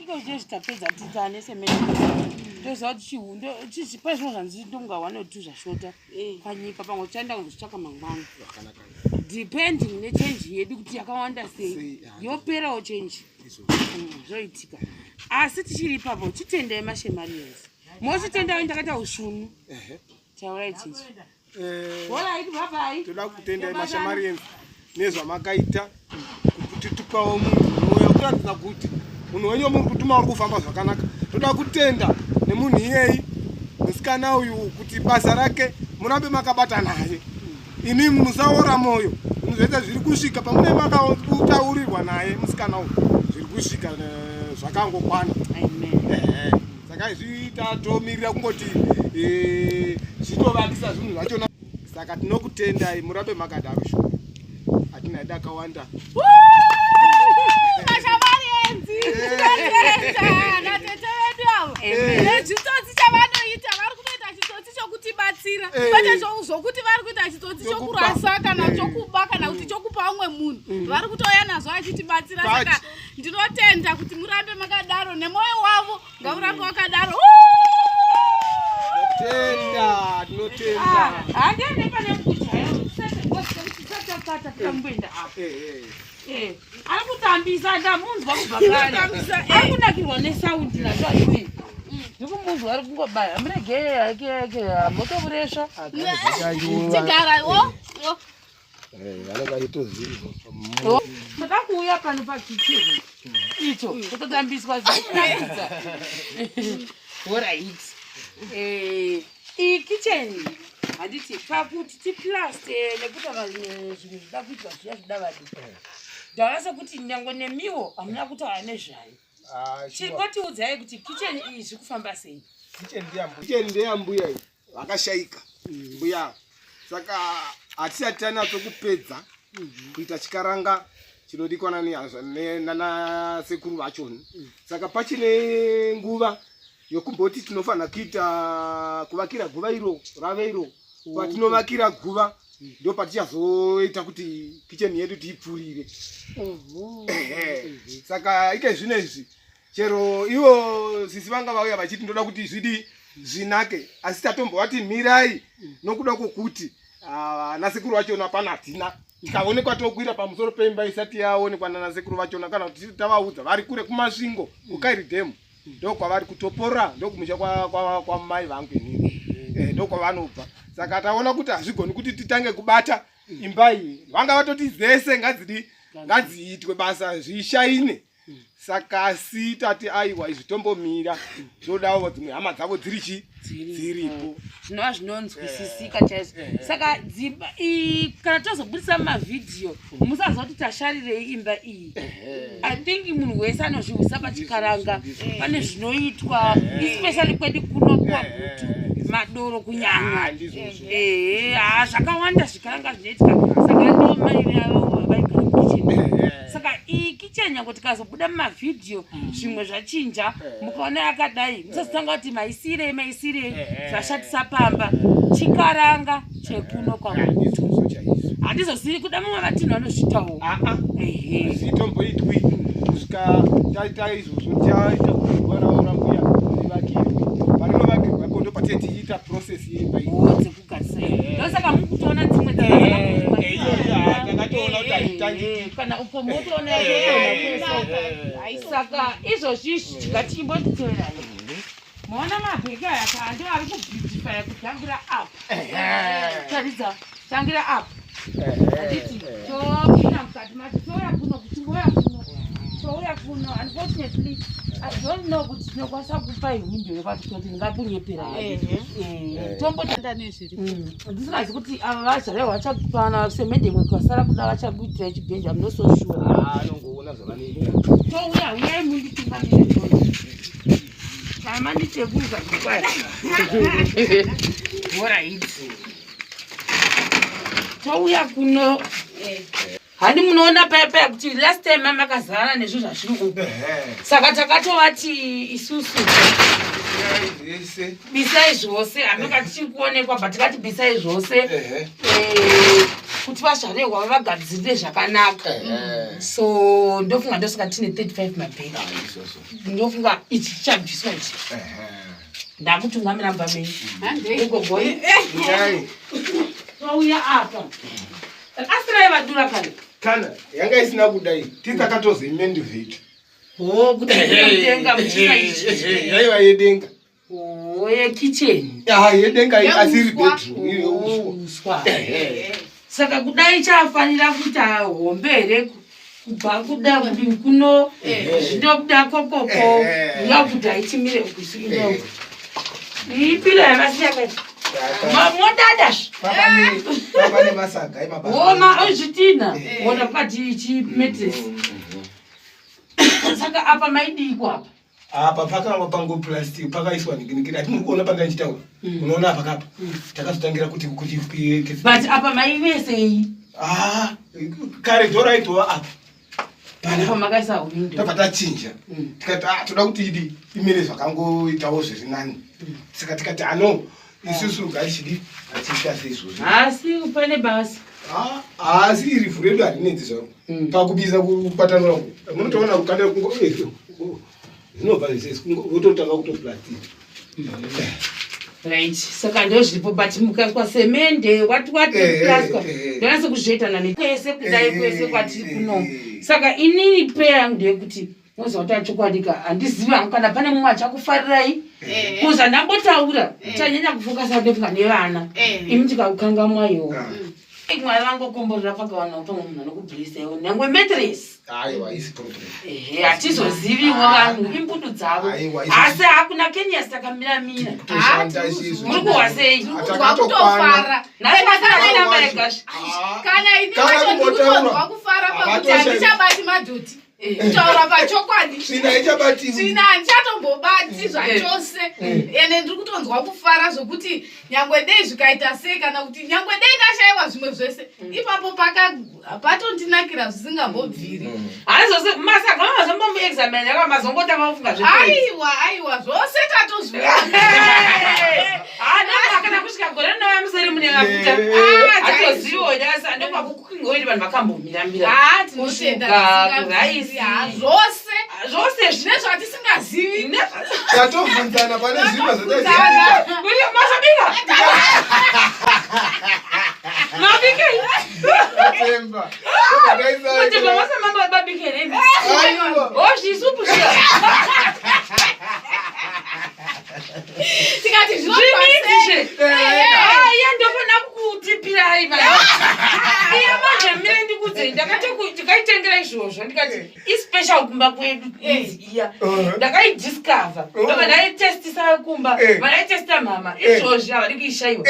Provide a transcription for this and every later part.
Iko zvino tapedza titane semene toziva kuti chihundo pane zvimwe zvanzi ndonga one or two zvashota eh. panyika pamwe tichaenda kuzvitsvaka mangwana depending nechange yedu kuti yakawanda sei yoperawo change mm, zvoitika asi tichiri ipapo chitendai mashemarians mochitendai ndakaita usvunu taurai chichi Eh, toda kutendai mashamarians nezvamakaita kuti tipawo munhu unouya kuratidza kuti munhu wenyu wamuri kutuma uri kufamba zvakanaka toda kutenda nemunhu iyeyi musikana uyu kuti basa rake murambe makabata naye imi musaora moyo zvinhu zvese zviri kusvika pamune makataurirwa naye musikana uyu zviri kusvika eh, zvakangokwana saka izvi tatomirira kungoti eh, zvitovakisa zvinhu zvachona saka tinokutendai murambe makadaro shuwa hatina ida akawanda nechitsotsi chavanoita vari kutoita chitsotsi chokutibatsira eh. kwete zvokuti vari kuita chitsotsi chokurasa kana eh. chokuba kana kuti chokupa umwe munhu mm. vari kutouya nazvo achitibatsira saka ndinotenda kuti murambe makadaro nemwoyo wavo ngaurambe wakadaro tinotenda tinotenda ah, handiende pane mukujayaaata tikamboenda apo eh, eh. Eh, ari kutambisa ndamunzwa kubva kare ari kunakirwa nesaundi nazvo azvii ndikumunzwa ari kungobaya muregee ake ake motomuresva tigara wo Eh, vanenge vachitoziva ndoda kuuya pano pakicheni icho kutotambiswa zvakuratidza orit eh, iyi kicheni handiti pakuti tiplaste nekuti zvinhu zvida kuitwa zviya zvida vadi ndaona sekuti nyange nemiwo hamuna kutaura nezvayo ah, chingotiudzai kuti kicheni iyi zviri kufamba sei kicheni ndeyambuya iyi vakashaika mbuya saka hatisati tanatso kupedza kuita chikaranga chinodikwa nana sekuru vachoni saka pachine nguva yokumboti tinofanira kuita kuvakira guva iro rave iro patinovakira guva ndo patichazoita kuti kicheni yedu tiipfurire saka ike zvino izvi chero ivo sisi vanga vauya vachiti ndoda kuti zvidi zvinake asi tatombovati mirai nokuda kwokuti ah, anasekuru vachona pana hatina tikaonekwa tokwira pamusoro peimba isati yaonekwa nanasekuru vachona kana kuti tavaudza vari kure kumasvingo kukairi dhemu ndokwavari kutopora ndokumusha kwamai vangu inini eh, ndokwavanobva saka taona kuti hazvigoni kuti titange kubata imba iyi vanga vatoti dzese ngadzidi ngadziitwe basa zvishaine saka asi tati aiwa izvi tombomira zvodawo dzimwe hama dzavo dziri chi dziripo zvinova zvinonzwisisika chaizvo eh. saka dzimba kana tozobudisa mumavhidhiyo musazoti tasharirei imba iyi i think munhu wese anozvihwisa pachikaranga pane zvinoitwa especially kwedu kuno kwagutu madoro kunyanya ah, ehe haa zvakawanda zvikaranga zvinoitika saka ndomairi avo vaigara mukicheni saka iyi kitchen yangu tikazobuda mumavhidhiyo mm. zvimwe zvachinja eh. mukaona yakadai musazotanga kuti maisirei maisirei eh. zvashatisa pamba chikaranga chekuno kwamutu handizosiyi kuda mumwe vatinhu vanozvitawo ah, ah. zvitomboitwi kusvika taita izvozvo taita kuti guva ravo rambuya rivakirwe parinovakirwa ko ndopatee tichiita process yemba ndosaka mukutoona dzimwe kana uko motoona saka izvozvi izvi ngatichimbotiteerai maona mabheki aya ka ndo ari kubeautifya kutangira up taridza tangira up handiti topinda mukati macho touya kuno kuchingouya kuno touya kuno unfortunately i don't know kuti tinokwanisa kupa ihwindo yepati kuti ndingakunyepera eh, tombotanda nezviri mm, ndisingazi kuti ava vazvarehwa vachapana semende imwe kwasara kuda vachakuitira chibhenji am not so sure ah, anongoona zvavanoita touya uyai munditungamire tono kana manditekuza zvikwaya horaiti touya kuno handi munoona paya paya kuti last time mamakazara nezvo zvazviri uku saka takatovati isusu bisai zvose hameno katichiri kuonekwa but tikati bisai zvose eh, Kuti vazvarehwa vavagadzirire zvakanaka. So ndofunga ndosaka tine 35 mabhegi. Ndofunga ichi chichabviswa ichi. Ndakutungamira mumba menyu. Igogoi. Vauya apa. Asi raivadura kani? Kana yanga isina kudai tisakatozoimendivheti. Oh, kuti kutenga muchina ichi. Yaiva yedenga. Oh, yekicheni. Ah, yedenga asi iri bedroom iri yeuswa. Saka kudai chafanira kuita hombe here kubva kuda kuti kuno zvinobuda kokoko uya kuti haichimire kusiino. Ipilo yavasiya kai. Modada. Baba nemasaga emabasa. Woma zvitina. Wona pakati ichi mattress. Saka apa maidiko apa? Apa pakanga pango plastic pakaiswa nikinikiri ati muri kuona panga ndichitaura. Unoona apa kapa. Takazotangira kuti kuti But apa maivesei? Ah, kare dhora aitova apa. Pana makaisa window. Tabva tachinja. Tikati ah toda kuti idi imire zvakangoitawo zviri nani. Saka tikati ano isusu ngachidi achiita seizvozvo. Asi pane basa. Ah, asi iri vhu redu harinetsi zvaro. Pakubisa kupatanura ku. Munotoona kukanda kungo zvinobva zvese vototanga kutoplastic. Right. Saka ndozviripo but mukaiswa semende what what plastic. Ndonase kuzviita nani kwese kudai kwese kwatiri kuno. Saka inini prayer yangu ndeyekuti moziva kuti achokwadi ka handizivi hangu kana pane mumwe achakufarirai kuza ndambotaura chanyanya kufokasa ndofunga nevana imi tikakukangamwaiwo Mwari vangokomborera pakawanawo pamwe munhu anokublisewo nyangwe mattress. Aiwa haisi problem. Ehe hatizoziviwo vanhu imbudu dzavo. Asi hakuna Kenias takamira mira. Kutoshanda isusu. Muri kuhwa sei? Takatokwana. Nhasi pasina namba yegashi. Kana ini wacho ndikutonzwa kufara pakuti handichabati madhoti. Kutaura pachokwadi. Tsvina haichabati. Tsvina handichatombobati zvachose. Ende ndiri kutonzwa kufara zvokuti nyangwe dei zvikaita sei kana kuti nyangwe dei ndashaiwa zvimwe zvese ipapo paka patondinakira zvisingambobviri. Haizose masaga mazombomuexamine yaka mazongotanga kufunga zve. Aiwa aiwa zvose tatozviona. Kana kusvika gore rinouya museri mune mafuta. Hatoziviwo asi ndokwakukungoiri vanhu vakambomira mira. Ah, tinotenda kuraisi. Zvose zvose zvine zvatisingazivi. Tatobvunzana pane zvimwe zvataziva. Uye masabika. Mabike. Atemba. Kuti mama mama babike reni. Aiwa. Oh, zvisupu zviya. Tikati zviminzi zve. Aya ndofana kukutipirai manje. Iya manje mire ndikudze ndakatokuti izvozvo ndikati ispecial kumba kwedu iya. Ndakaidiscover. Ndobva ndaitestisa kumba. Vandaitesta mama. Izvozvi havadi kuishaiwa.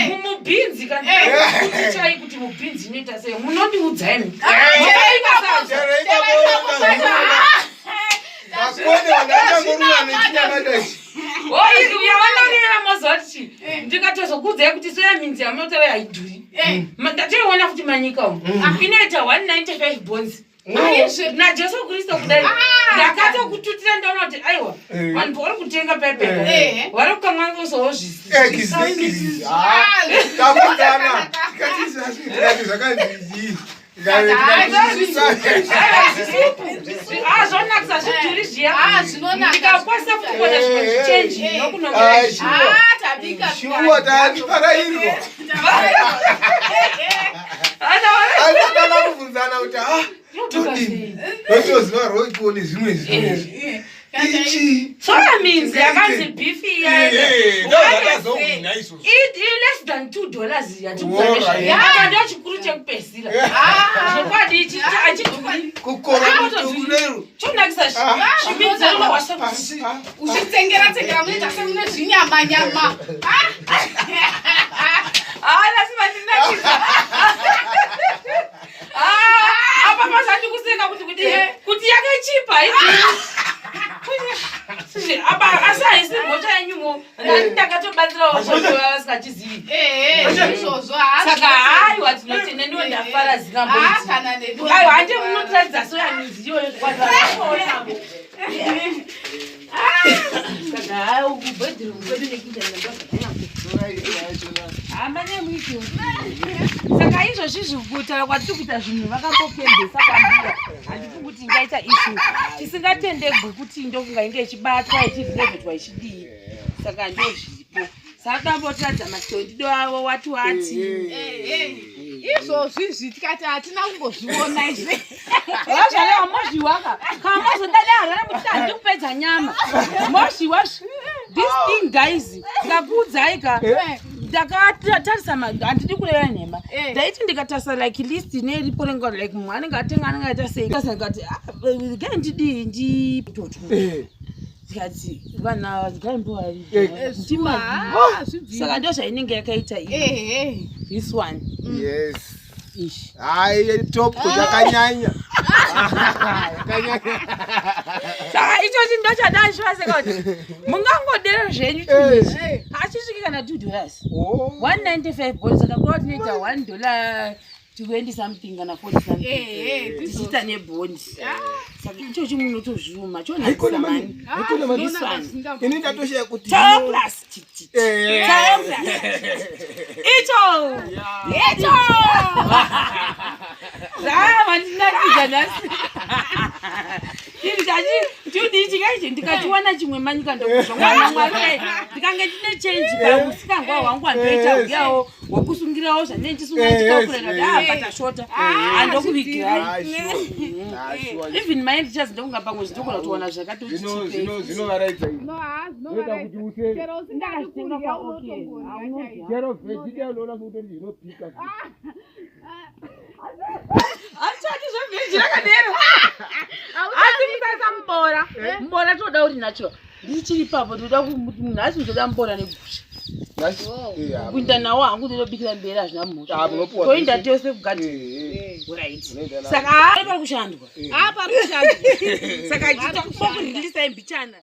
Mumubhinzi kana kuti chai kuti mubhinzi inoita sei munondiudza imi. Yavanoreva moziva kuti chii ndikatozokuudzai kuti soya minzi yamunotora haidhuri. Ndatoiona futi manyika umu inoita 195 bonds naJesu Kristu kudai ndakatokututira ndaona kuti aiwa vanhu pauri kutenga pepepo vari kukangangosowo zvisi. Tabvunzana tikati zvakanzi Zvonakisa zvidhuri zviya Ah, zvinonaka. ndikakwanisa futi kuona zvimwe zvichenji nokunongera. Ah, tabika. Shuwa tatiparairwa. Asatanga kubvunzana kuti ah todini totoziva roikuone zvimwe zvimwe ichi. Soya minzi yakanzi beef iya ndozvakazohwina izvozvo. Less than $2 Alright. yatikuaa ndo chikuru chekupesira zvokwadi ichi achidhuri. Kukora mutukunero. Chonakisa chiminzi. Pasi. Uchitsengera tsengera munoita semune zvinyama nyama. Asi vandinakisa apa mazandikuseka kuti kuti kuti yakachipa apa asi haisi mhosva yenyumo ndakatobatsirawo vasingachizivi. Izvozvo. Saka haiwa tinotenda ndiwo ndafara zingamboiti. Kana nedu. Aiwa hande munotiratidza soya minzi iyoyo. Saka Hayi, kubedroom kwedu nekicheni ndozvakanyanya. Hamba nemuiti. Saka izvozvi kutaura kwatiri kuita zvinhu vakambopembesa kwambuya, handiti kuti ingaita issue tisingatendegwi kuti ndokunga inge ichibatwa, ichirinovetwa, ichidii. Saka ndozvipo. Saka tambotiradza mastondido avo wati wati. Izvozvi izvi tikati hatina kumbozviona izvi. Vazvarewa mozviwaka kana mozodada Harare muchiti handidi kupedza nyama, mozviwa this thing, guys. Ndikakuudzai ka, ndakatarisa, handidi kureva nhema. Ndaiti ndikatarisa like list neripo renga, like mumwe anenge atenga, anenge aita sei, tarisa ndikati, "Ah, gai ndidii nditotwo." Ndikati vanhu ava gaimbovari. Ah, zvibvira. Saka ndo zvainenge yakaita iyi. This one. Yes. Ishi. Hai, top, yakanyanya, yakanyanya. Saka ichochi ndochadashivaseka kuti mungangodero zvenyu chinhu ichi hachisviki kana $2. 195 bond, saka kuva tinoita $1.20 something kana 40 something. Tichiita nebond. Saka ichochi munotozviuma. Haikona mani. Chonakisa mani. Haikona mani. This one. Ini ndatoshaya kuti Top plus. Top plus. Icho icho zvava ndinakidza nhasi. Chinhu chachi chudii chikaichi, ndikachiwana chimwe manyika ndokuzva mwana Mwari. Dai ndikange ndine change pausikangwa hwangu handoita uyawo hwekusungirawo zvandine ndichisunga chikakurera kuti apa tashota, handokuvigirai. Ah, sure. Ah, sure. Even mai ndichazi ndokunga pamwe zvinogona kutowana zvakatoti. Zvinovaraidza izvi. No, ha, Zvinoita kuti zvinovaraidza. use Chero usingadi Ndakazvitenga kurya, pa OK. unotongorya Haunodya. chaizvo. Chero vegetable unoona kuti zvinopika. Hatichati zvevheji rakadero, asi musaisa mubora. Mubora toda uri natural. Ndichiri ipapo, ndoda kuti munhu asi ndoda mubora negusha. Kuinda nawo hangu, ndinobikira mberi, hazvina mhosva. Ah, munopuwa Toinda zvese. tose kugadheni. Right. Unoenda nawo. Saka pari kushandwa. Ah, pari kushandwa. Saka chitakubokurilisa mbichana.